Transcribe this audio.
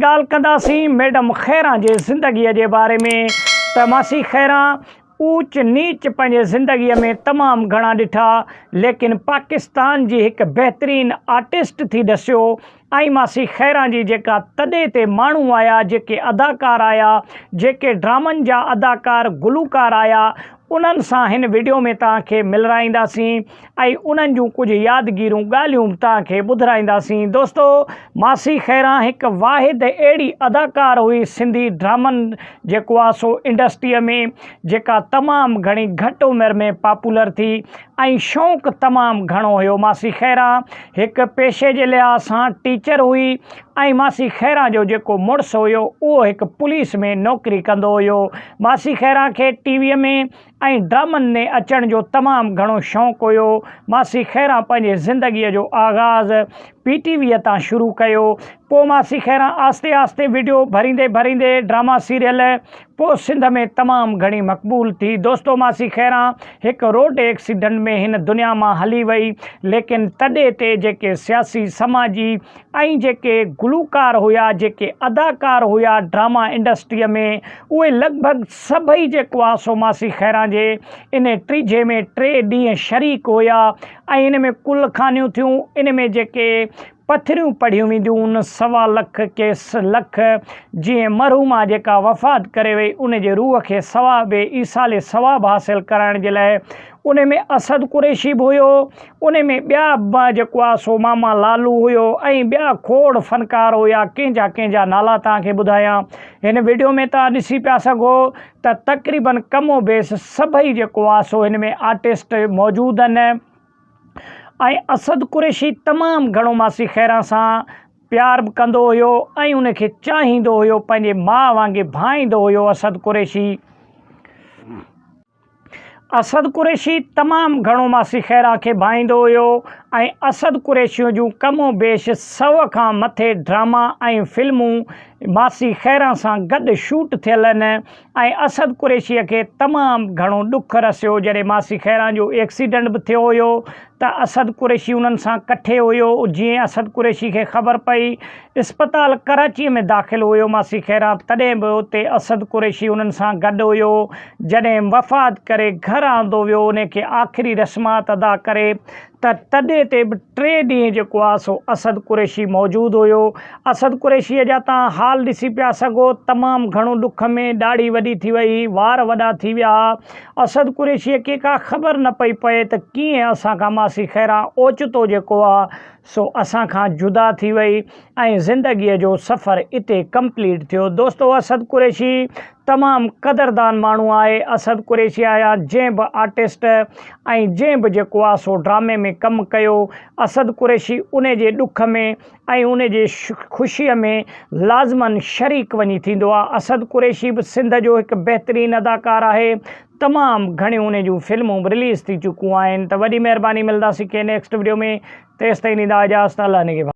ڳالهه ڪنداسين ميڊم خيران جي زندگيء جي باري ۾ ته ماسي خيران اوچ نيچ پنهنجي زندگيء ۾ تمام گهڻا ڏٺا ليڪن پاڪستان جي هڪ بهترين آرٽسٽ ٿي ڏسيو ۽ ماسي خيران جي جيڪا تڏي تي ماڻهو آيا جيڪي اداڪار آيا جيڪي ڊرامن جا اداڪار گلوڪار آيا انهن سان هن وڊيو ۾ توهان کي ملرائينداسين ۽ انهن جون ڪجهه يادگيرون ڳالهيون به توهان کي ٻڌرائينداسين دوستو ماسي خيران هڪ واحد اهڙي اداڪار هئي سنڌي ڊرامن جيڪو آ سو انڊسٽريء ۾ جيڪا تمام گهڻي گهٽ عمر ۾ پاپولر ٿي ۽ شوق تمام گهڻو هيو ماسي خيران هڪ پيشي جي لحاظ سان ٽيچر هئي ۽ ماسي خيران جو جيڪو مڙس هيو اهو هڪ پوليس ۾ نوڪري ڪندو هيو. ماسي خيران کي ٽي ويء ۾ ۽ ڊرامن ۾ اچڻ جو تمام گهڻو شوق هيو. ماسي خيران پنهنجي زندگيء جو آغاز پي ٽي ويء تان شروع ڪيو. پوء ماسي خيران آهستي آهستي وڊيو ڀريندي ڀريندي ڊراما سيريل پوء سنڌ ۾ تمام گهڻي مقبول ٿي. دوستو ماسي خيران هڪ روڊ ايڪسيڊنٽ ۾ هن دنيا مان هلي وئي ليڪن تڏي تي جيڪي سياسي سماجي ۽ جيڪي گلوڪار هيا جيڪي اداڪار هيا ڊراما انڊسٽريء ۾ اهي لڳ ڀڳ سڀئي جيڪو آ سو ماسي خيران جي ان ٽيجهي ۾ ٽي ڏينهن شريڪ هيا ۽ ان ۾ ڪل خانيون ٿيون ان ۾ جيڪي پٿريون پڙهيون وينديون ان سوا لک ڪيس لک جيئن مرحومه جيڪا وفات ڪري وئي ان جي روح کي ثواب ايصال ثواب حاصل ڪرائڻ جي لاء ان ۾ اسد قريشي به هيو ان ۾ ٻيا به جيڪو آ سو ماما لالو هيو ۽ ٻيا کوڙ فنڪار هيا ڪنهن جا ڪنهن جا نالا توهان کي ٻڌايان هن وڊيو ۾ توهان ڏسي پيا سگهو ته تقريبن ڪم و بيش سڀئي جيڪو آ سو هن ۾ آرٽسٽ موجود آهن ۽ اسد قريشي تمام گهڻو ماسي خيران سان پيار به ڪندو هيو ۽ ان کي چاهيندو هيو پنهنجي ماء وانگي ڀائيندو هيو اسد قريشي. اسد قريشي تمام گهڻو ماسي خيران کي ڀائيندو هيو ۽ اسد قريشيء جون ڪم و بيش سئو کان مٿي ڊراما ۽ فلمون ماسي خيران سان گڏ شوٽ ٿيل آهن ۽ اسد قريشيء کي تمام گهڻو ڏک رسيو جڏهن ماسي خيران جو ايڪسيڊنٽ به ٿيو هيو ته اسد قريشي انهن سان ڪٺي هيو، جيئن اسد قريشي کي خبر پئي اسپتال ڪراچيء ۾ داخل هيو ماسي خيران تڏهن به اتي اسد قريشي انهن سان گڏ هيو، جڏهن وفات ڪري گهر آندو ويو انهي کي آخري رسمات ادا ڪري ته تڏي تي به ٽي ڏينهن جيڪو آ سو اسد قريشي موجود هيو، اسد قريشيء جا تان حال ڏسي پيا سگهو تمام گهڻو ڏک ۾ ڏاڙهي وڏي ٿي وئي وار وڏا ٿي ويا. اسد قريشيء کي ڪا خبر نه پئي پئي ته ڪيئن اسان کان ماسي خيران اوچتو جيڪو آ سو اسان کان جدا ٿي وئي ۽ زندگيء جو سفر اتي ڪمپليٽ ٿيو. دوستو اسد قريشي تمام قدردان ماڻهو آهي. اسد قريشي آيا جنهن به آرٽسٽ ۽ جنهن به جيڪو آ سو ڊرامي ۾ ڪم ڪيو اسد قريشي انهي جي ڏک ۾ ۽ ان جي خوشيء ۾ لازماً شريڪ وڃي ٿيندو آ. اسد قريشي به سنڌ جو هڪ بهترين اداڪار آهي. تمام گهڻيون ان جون فلمون به رليز ٿي چڪون آهن ته وڏي مهرباني ملداسين ڪنهن نيڪسٽ وڊيو ۾ تيستائين ڏيندا اجازت الله نگهبان.